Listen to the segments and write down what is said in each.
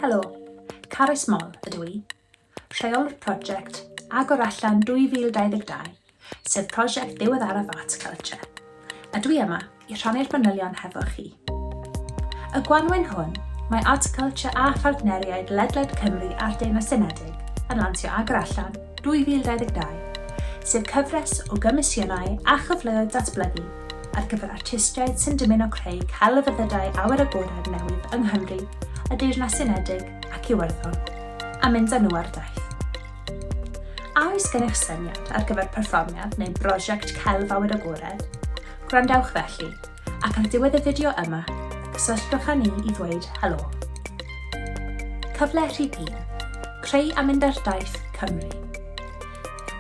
Helo, Carys Moll ydw i, rheolwr prosiect Agor Allan 2022, sef prosiect ddiweddaraf Arts Culture, a dwi yma i rhannu'r manylion hefo chi. Y gwanwyn hwn, mae Arts Culture a phartneriaid ledled Cymru a'r Deyrnas Unedig yn lansio Agor Allan 2022, sef cyfres o gomisiynau a chyfleoedd datblygu ar gyfer artistiaid sy'n dymuno creu celfyddydau awyr agored newydd yng Nghymru, y Deyrnas Unedig ac Iwerddon, a mynd â nhw ar daith. A oes gennych syniad ar gyfer perfformiad neu brosiect celf awyr agored? Gwrandewch felly, ac ar diwedd y fideo yma, cysylltwch â ni i ddweud helo. Cyfle rhif 1. Creu a mynd ar daith Cymru.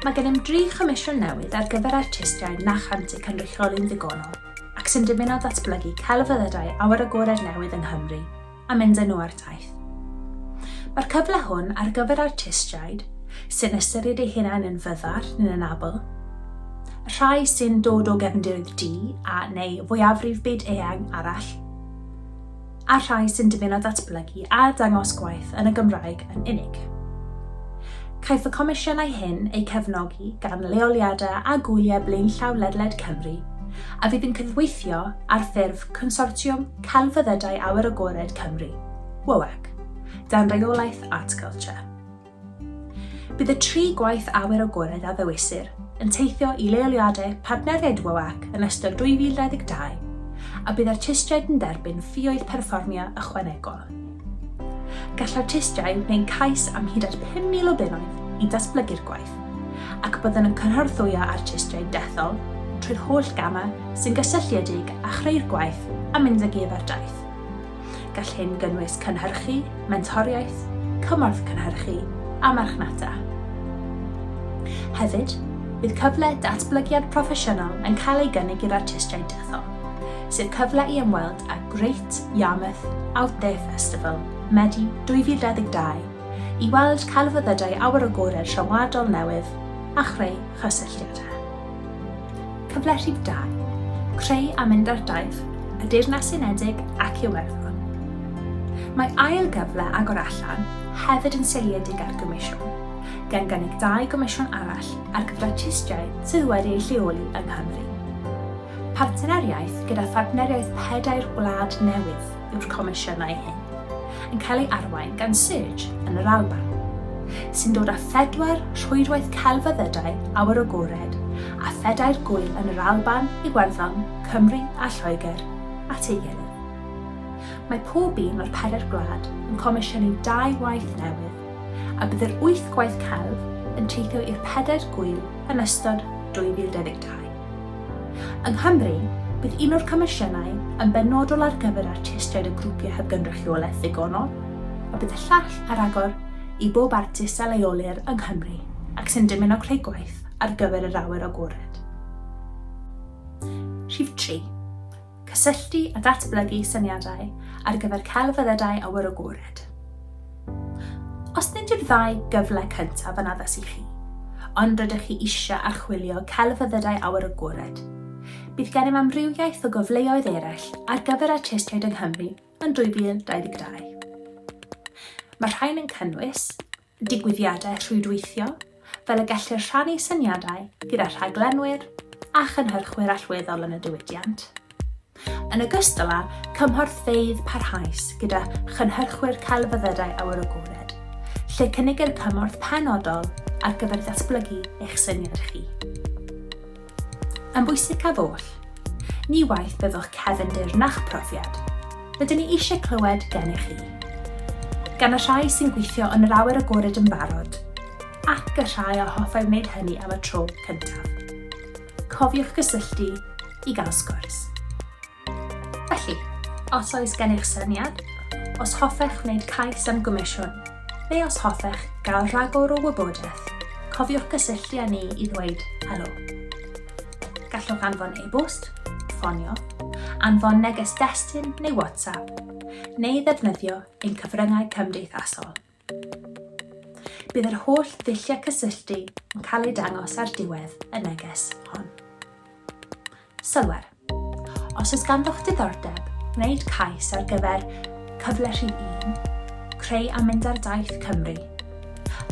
Mae gennym dri chomisiwn newydd ar gyfer artistiaid na chant eu cynrychioli'n ddigonol ac sy'n dymuno datblygu celfyddydau awyr agored newydd yng Nghymru a mynd â nhw ar daith. Mae'r cyfle hwn ar gyfer artistiaid sy'n ystyried eu hunain yn fyddar neu'n anabl, rhai sy'n dod o gefndiroedd du a neu fwyafrif byd eang arall, a'r rhai sy'n dymuno datblygu a dangos gwaith yn y Gymraeg yn unig. Caiff y comisiynau hyn eu cefnogi gan leoliadau a gwyliau blaenllaw ledled Cymru a fydd yn cydweithio ar ffurf Consortiwm Celfyddydau Awyr Agored Cymru, WOAC, dan reolaeth Arts Culture. Bydd y tri gwaith awyr agored a ddewisir yn teithio i leoliadau partneriaid WOAC yn ystod 2022 a bydd artistiaid yn derbyn ffioedd perfformio ychwanegol. Gall artistiaid wneud cais am hyd at 5,000 o bunnoedd i ddatblygu'r gwaith, ac byddwn yn cynorthwyo artistiaid dethol trwy'r holl gamau sy'n gysylltiedig â chreu'r gwaith a mynd ag ef ar daith. Gall hyn gynnwys cynhyrchu, mentoriaeth, cymorth cynhyrchu a marchnata. Hefyd, bydd cyfle datblygiad proffesiynol yn cael ei gynnig i'r artistiaid dethol, sef cyfle i ymweld â Great Yarmouth Out There Festival, Medi 2022, i weld celfyddydau awyr agored rhyngwladol newydd a chreu chysylltiadau. Cyfle rhif 2, Creu a mynd ar daith y Deyrnas Unedig ac Iwerddon. Mae ail gyfle agor allan hefyd yn seiliedig ar gomisiwn, gan gynnig dau gomisiwn arall ar gyfer artistiaid sydd wedi eu lleoli yng Nghymru. Partneriaeth gyda phartneriaeth pedair gwlad newydd yw'r comisiynau hyn, yn cael ei arwain gan Surge yn yr Alban, sy'n dod â phedwar rhwydwaith celfyddydau awyr agored a phedair gŵyl yn yr Alban, Iwerddon, Cymru a Lloegr at ei gilydd. Mae pob un o'r pedair gwlad yn comisiynu dau waith newydd, a bydd yr wyth gwaith celf yn teithio i'r pedair gŵyl yn ystod 2022. Yng Nghymru, bydd un o'r comisiynau yn benodol ar gyfer artistiaid a grwpiau heb gynrychiolaeth ddigonol, a bydd y llall ar agor i bob artist a leolir yng Nghymru ac sy'n dymuno creu gwaith ar gyfer yr awyr agored. Rhif 3. Cysylltu a datblygu syniadau ar gyfer celfyddydau awyr agored. Os nid yw'r ddau gyfle cyntaf yn addas i chi, ond rydych chi eisiau archwilio celfyddydau awyr agored, bydd gennym amrywiaeth o gyfleoedd eraill ar gyfer artistiaid yng Nghymru yn 2022. Mae'r rhain yn cynnwys digwyddiadau rhwydweithio, fel y gellir rhannu syniadau gyda rhaglenwyr a chynhyrchwyr allweddol yn y diwydiant, yn ogystal â chymhorthfeydd parhaus gyda chynhyrchwyr celfyddydau awyr agored, lle cynigir cymorth penodol ar gyfer datblygu eich syniad chi. Yn bwysicaf oll, ni waeth beth fo'ch cefndir na'ch profiad, rydyn ni eisiau clywed gennych chi. Gan y rhai sy'n gweithio yn yr awyr agored yn barod, ac y rhai a hoffai wneud hynny am y tro cyntaf. Cofiwch gysylltu i gael sgwrs. Felly, os oes gennych syniad, os hoffech wneud cais am gomisiwn, neu os hoffech gael rhagor o wybodaeth, cofiwch gysylltu â ni i ddweud helo. Gallwch anfon e-bost, ffonio, anfon neges destun neu WhatsApp, neu ddefnyddio ein cyfryngau cymdeithasol. Bydd yr holl ddulliau cysylltu yn cael eu dangos ar diwedd y neges hon. Sylwer, os oes ganddoch diddordeb wneud cais ar gyfer cyfle rhif 1, Creu a Mynd ar Daith Cymru.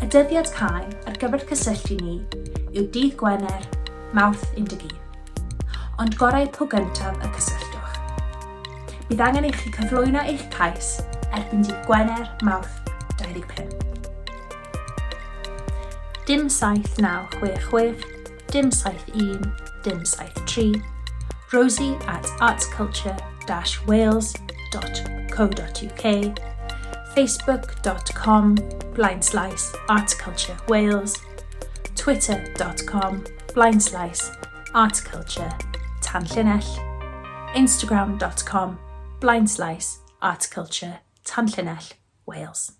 Y dyddiad cau ar gyfer cysylltu ni yw dydd Gwener, Mawrth 11. Ond gorau po gyntaf y cysylltwch. Bydd angen i chi cyflwyno eich cais erbyn dydd Gwener, Mawrth 25. Dim 7966, dim 71, dim 73, rosie at artsculture-wales.co.uk, facebook.com blindslash artsculturewales, twitter.com blindslash artsculture tanllinell, instagram.com blindslash artsculture tanllinell Wales.